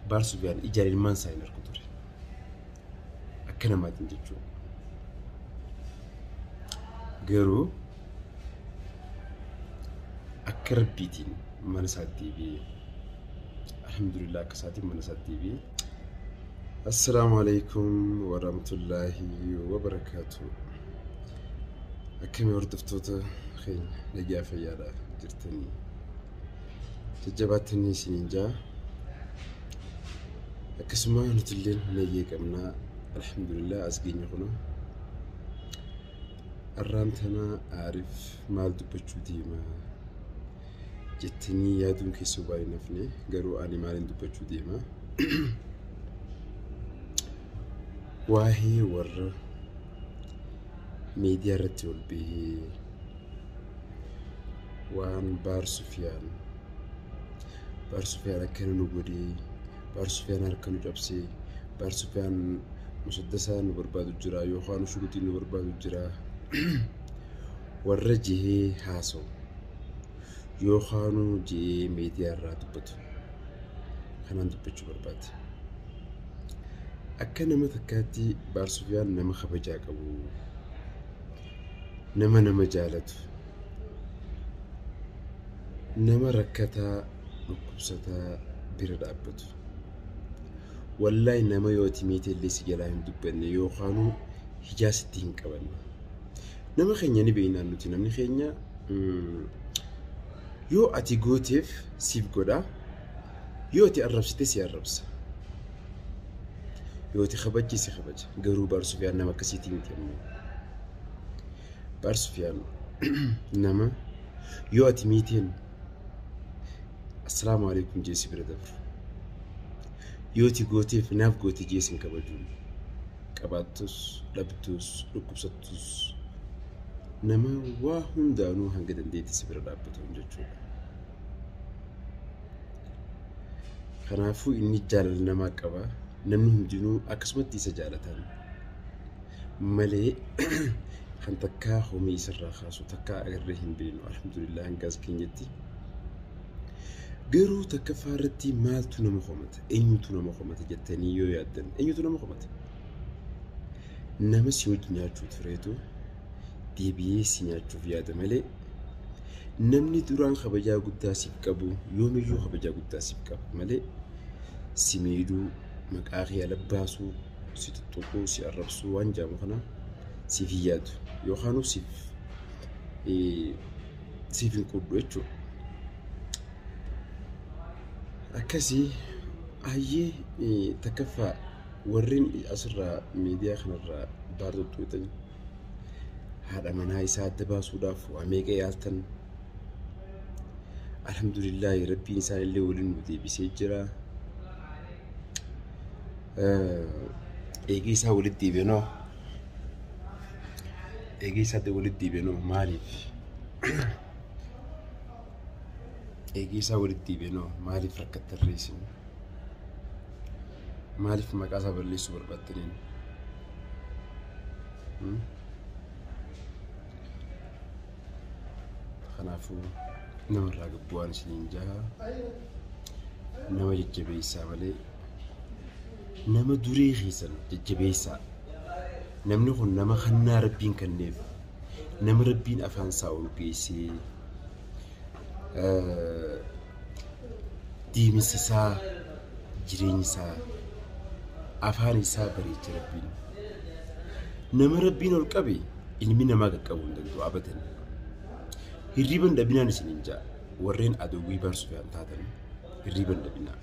Baar Sufiyaan ijaan ilmaan isaa hin argu ture. Akka namaatiin jechuudha. Garuu akka rabbiitiin mana isaatti deebi'ee alhamdulillah akka isaatiin mana isaatti deebi'ee. Assalaamu alaikum warahmatullaahi wabarakaatu. Akkami hordoftoota keenya nagaa fayyaadha jirtanii jajjabaattanii isiniin jaa akkasuma nutilleen nayyee qabnaa alhamdulillah as geenye kunoo arraan tana Aarif maal dubbachuu deema jettanii yaaduun keessa waan hin hafne garuu ani maaliin dubbachuu deema waa'ee warra miidiyaa irratti ol bahee waan Baar Sufiyaan Baar Sufiyaan akkana nu godhee Baar Sufiyaan harka nu cabsee Baar Sufiyaan musuddasaa nu barbaadu jira yookaan shuguxii nu barbaadu jira warra jehee haasa'u yookaan jehee miidiyaa irraa dubbatu kanaan dubbachuu barbaade. Akka nama takkaatti Baar Sufiyaan nama kabajaa qabu, nama nama jaalatu, nama rakkataa dhukkubsataa bira dhaabbatu. Wallaahi nama yoo ati miite illee si jalaa hin dubbanne yookaanuu hijaa sitti hin qabanne. Nama keenya ni beeknaan nuti namni keenya yoo ati gooteef siif godha yoo ati arrabsite si arrabsa. Yoo ati kabajje si kabaja. Garuu Baar Sufiyaan nama akkasiitii miti ammoo. Baar Sufiyaan nama yoo ati miiteen assalaamu alaikum jee si bira dabru. Yoo ati gooteef naaf goote jee sin kabajuun qabaattus dhabdus dhukkubsattus nama waa hundaanuu hanga dandeetti si bira dhaabbatu jechuudha. Kanaafuu inni jaalala namaa qaba. Namni hundinuu akkasumatti isa jaalatan malee kan takkaa homii isarraa kaasu takkaa agarree hin beeknu alhamdulillah hanga as keenyatti. Garuu takkaffaa irratti maaltu nama komata? Eenyutu nama komata jettanii yoo yaaddan eenyutu nama komata? Nama si wajji nyaachuu tureetu deebi'ee si nyaachuuf yaada malee namni duraan kabajaa guddaa siif qabu yoomiyyuu kabajaa guddaa siif qaba malee si miidhuu maqaa kee ala baasuu si tuttuquu si arrabsuu waan jedhamu kana siif hin yaadu yookaan siif hin qudhu jechuudha. Akkasii hayyee takkaffaa warreen asirraa miidiyaa kanarraa baar tuttuutan haadha manaa isaa adda baasuudhaaf waa meeqa yaaltan. Alhamdulillaahi rabbiin isaan illee waliin nu deebisee jira. Eegee isaa walitti deebi'anoo eegee isaa walitti deebi'anoo maaliif eegee isaa walitti deebi'anoo maaliif rakkattarree isin maaliif maqaa isaa balleessuu barbaaddaniin? Kanaafuu namarraa gabbu'aan isiniin jaha nama jajjabeessaa malee nama durii keessan jajjabeessaa. Namni kun nama kannaa rabbiin kenneef nama rabbiin afaan isaa ol geessee deemsa isaa jireenya isaa afaan isaa bareecha rabbiin. Nama rabbiin ol qabe ilmi namaa qaqqabuu hin danda'u abadan. Hirriba hin dhabinaan isiniin ja'a warreen adawwii Baar Sufiyaan taatan hirriba hin dhabinaa.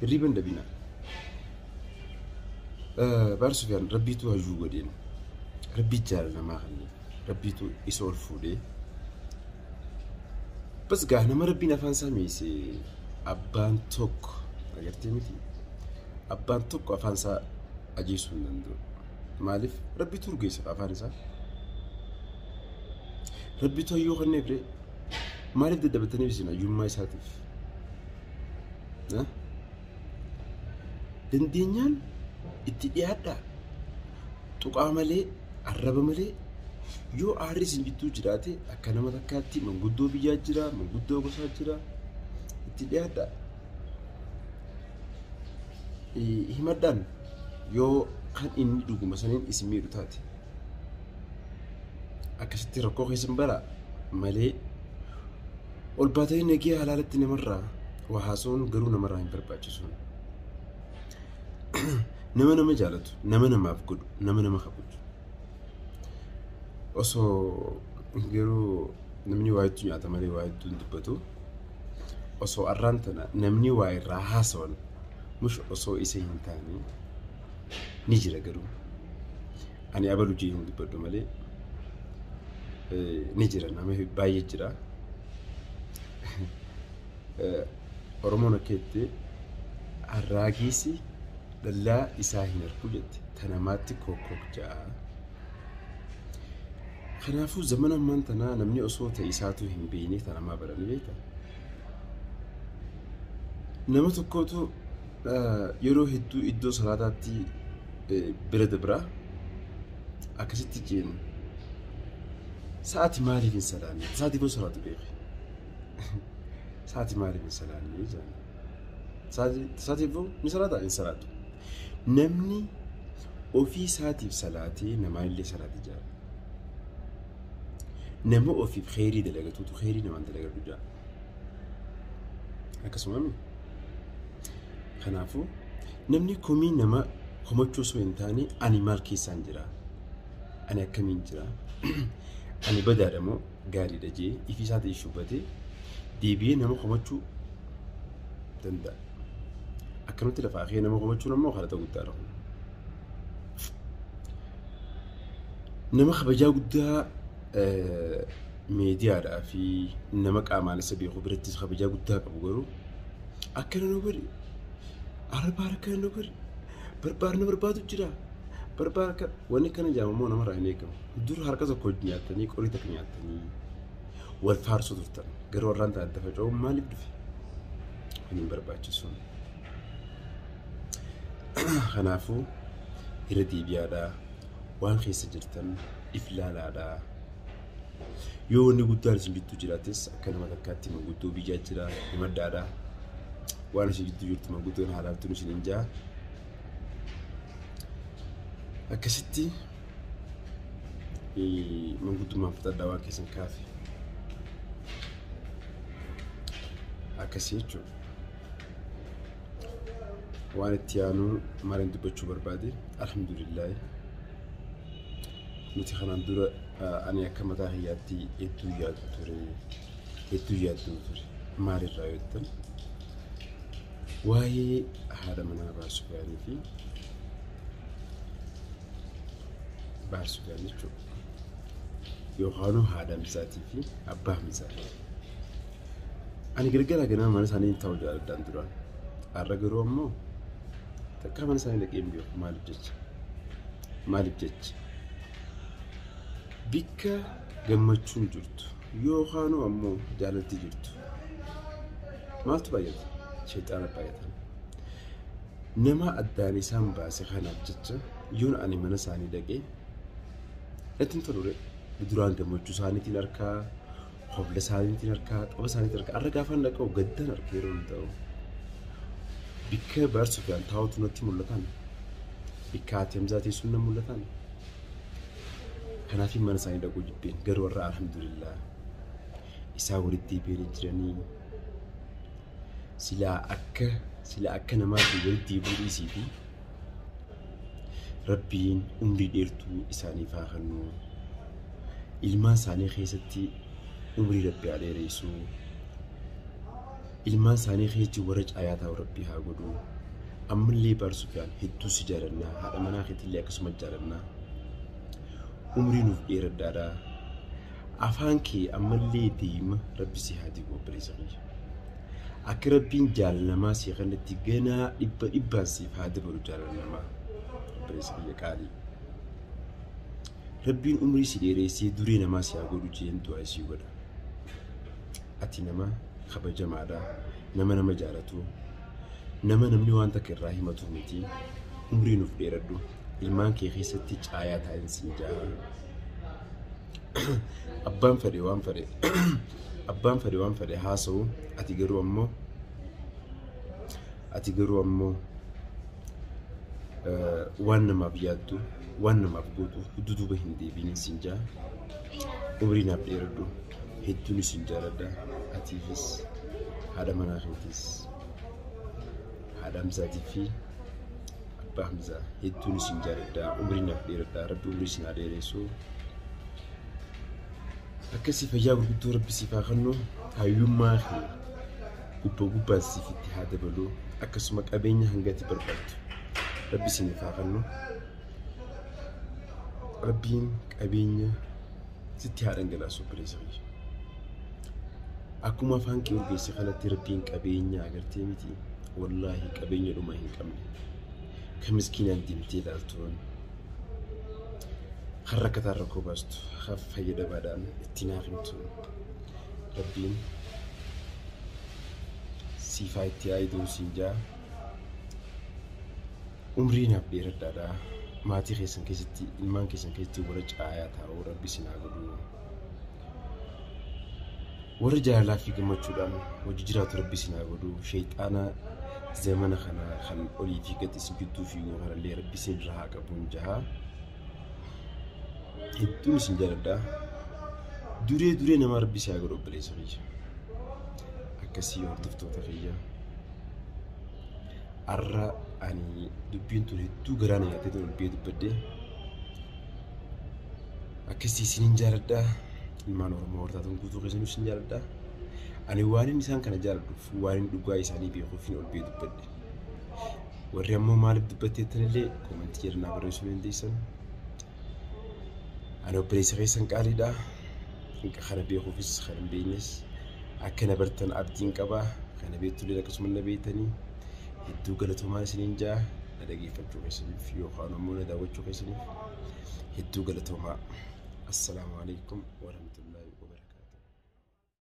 Hirriba hin dhabinaa. Baar Sufiyaan rabbiitu hayyuu godheen rabbii jaalala namaa kenneef rabbiitu isa ol fuudhee bas gaa nama rabbiin afaan isaa miise abbaan tokko agartee miti abbaan tokko afaan isaa ajeesuu hin danda'u. Maaliif rabbiitu urgeessa afaan isaa. Rabbiitu hayyuu kenneef ree maaliif daddabataniif isin hayyummaa isaatiif? Dandeenyaan itti dhiyaadhaa. Tuqaa malee arraba malee yoo aarri isin jidduu jiraate akka nama takkaatti manguddoo biyyaa jira, manguddoo gosaa jira itti dhiyaadhaa. Himadhaan yoo kan inni dhuguma saniin isin miidhu taate akkasitti rakkoo keessan bara malee ol baatanii nagee halaalatti namarraa waa haasa'uun garuu namarraa hin barbaachisuun. Nama nama jaalatu, nama namaaf godhu, nama nama kabaju. Osoo garuu namni waa hedduu nyaata malee waa hedduu hin dubbatu. Osoo arraan tana namni waa irraa haasawan mush osoo isa hin taane ni jira garuu. Ani abalu jee hin dubbadhu malee ni jira, nama baay'ee jira. Oromoon akka jette harraageessi dallaa isaa hin argu jette tanamaatti kookkook ja'a. Kanaafuu zamana ammaan tanaa namni osoo ta'e isaatu hin beekne tanamaa baranii beekta. Nama tokkotu yeroo hedduu iddoo salaataatti bira dabra akkasitti jeen sa'aati maaliif hin salaanne? Sa'aati kun salaatu beeki. Sa'aati maaliif hin salaanne jedhan. Sa'aati ni salaata hin salaatu. Namni ofii isaatiif salaatee namaan illee salaate jira. Nama ofiif kheyrii dalagatuutu kheyrii namaan dalagadhu jira. Akkasuma kanaafuu namni komii nama komachuu osoo hin taane ani maal keessaan jira? Ani akkamiin jira? Ani badaadha moo gaariidha jee ifii isaatii shubbatee deebi'ee nama komachuu danda'a. Akkanumatti lafaa kee nama komachuun ammoo kadhata guddaadha. Nama kabajaa guddaa miidiyaadhaa fi nama qaamaan isa beeku birattis kabajaa guddaa qabu garuu akkana nu godhi, arba akkana nu godhi, barbaadna barbaadu jira. Barbaada akka wanni akkana jedhamu immoo namarraa hin eegamu. Dur harka tokko nyaattanii qorii takka nyaattanii wal faarsuu turtan. Garuu warraan ta'an adda faca'uun maaliif dhufe? Kun hin barbaachisu. Kanaafuu irra deebi'aadhaa waan keessa jirtan if ilaalaadhaa. Yoo wanni guddaan isin gidduu jiraates akka nama takkaatti manguddoo biyyaa jira himadhaadhaa. Waan isin gidduu jirtu manguddoon haalaaftuun isin hin jaa. Akkasitti manguddummaan fudhadhaa waan keessan kaafe. Akkasii jechuudha. Waan itti aanu maaliin dubbachuu barbaade alhamdulillaahi. Nuti kanaan dura ani akka mataa kiyyaatti hedduu yaadu ture. Hedduu yaaddu ture. Maalirraa yoo jettan waa'ee haadha manaa baasuu gaanii fi baasuu gaanii jechuudha. Yookaan haadha Hamzaatii fi abbaa Hamzaa. Ani gargara ganama mana isaanii hin ta'u jaaladhaan duraan. Har'a garuu ammoo takka mana isaanii dhaqee hin beeku maaliif jecha? Maaliif jecha? Bikka gammachuun jirtu yookaan ammoo jaalalti jirtu. Maaltu baay'ata? Sheexaana baay'ata. Nama addaan isaan baase kanaaf jecha yoon ani mana isaanii dhaqee natti hin tolu. Duraan gammachuu isaaniitiin harkaa, hobla isaaniitiin harkaa, tapha isaaniitiin harkaa. Har'a gaafa dhaqa'u gaddaan harka yeroo hin ta'u. Bikka Baar Sufiyaan taa'utu natti mul'atan. Bikka haati Hamzaa teessuun na mul'atan. Kanaaf mana isaanii dhaquu jibbeen garuu warra alhamdulillah isaa walitti deebi'anii jiranii silaa akka namaatti walitti deebi'uu dhiisii fi Rabbiin umrii dheertuu isaaniif haa kennu. Ilmaan isaanii keessatti umrii Rabbi haa dheeressu. Ilmaan isaanii keessatti warra caayaa ta'u Rabbi haa godhu. Ammallee Baar Sufiyaan hedduu si jaalannaa. Haadha manaa keetillee akkasuma jaalannaa. Umrii nuuf dheeradhaadhaa. Afaan kee ammallee deema Rabbi si haa digu obboleessa kiyya. Akka Rabbiin jaalanamaa si kanatti ganaa dhibba dhibbaan siif haa dabalu jaalanamaa obboleessa kiyya qaalii. Rabbiin umrii si dheeressee duree namaa si haa godhu jeen du'aa isii godha. Ati nama kabajamaadha. Nama nama jaalatu. Nama namni waan takka irraa himatu miti. Umrii nuuf dheeradhu. Ilmaan kee keessatti caayaa taa'in siin jaa. Abbaan fedhe waan fedhe abbaan fedhe waan fedhe haasa'u ati garuu ammoo Waan namaaf yaaddu, waan namaaf gootu duduuba hin deebiin siin jaa. Umrii naaf dheeradhu. Hedduun isin jaaladha. Atiifis haadha manaa keetiis haadha Hamzaatii fi abbaa Hamzaa hedduun isin jaaladha. Umrii naaf dheeradha. Rabbi umrii isin haa dheeressu. Akkasii fayyaa gurguddoo Rabbi siif haa kennu. Hayyummaa kee gubbaa gubbaan siif itti haa dabalu. Akkasuma qabeenya hanga ati barbaaddu Rabbi isiniif haa kennu. Rabbiin qabeenya sitti haa dhangalaasu obboleessa kiyya. Akkuma afaan kee urgeesse kanatti Rabbiin qabeenya agartee miti. Wallaahi qabeenya dhuma hin qabne. Kan miskiinaan deemtee ilaaltuun. Kan rakkataan rakkoo baastu. Kan fayyadamaadhaan ittiin haa himtu. Rabbiin siifaa itti haa iduu siin jaa. Umrii naaf dheeradhaadha. Maatii keessan keessatti, ilmaan keessan keessatti warra caayaa taa'u Rabbi isin haa godhu. Warra jaalalaa fi gammachuudhaan hojii jiraatu Rabbi isin haa godhu. Sheexaana zamana kana kan olii fi gad isin gidduu fiigu kanallee Rabbi isin irraa haa qabuun jaha. Hedduun isin jaaladha. Duree duree nama Rabbi isin haa godhu obboleessa kiyya. Akkasii hordoftoota kiyya. Arra ani dubbiin tun hedduu garaa na nyaattee tun olbee dubbadde. Akkasii isinin jaaladha. Ilmaan Oromoo hortaatuun guutuu keessanuu isin jaaladha. Ani waan isaan kana jaaladhuuf waan dhugaa isaanii beekuuf hin olbee dubbadde. Warri ammoo maaliif dubbatteettanillee koomentii jala naa barreessuu dandeessan. Ani obboleessa keessan qaaliidha. Kana beekuufis kan hin beeknes akka na bartan abdiin qaba. Kana beektullee akkasuma na beektanii hedduu galatoomaa isiniin jaa na dhageeffachuu keessaniif yookaan ammoo na daawwachuu keessaniif hedduu galatoomaa. Assalaamu alaikum warahmatullaahi wabarakatuh.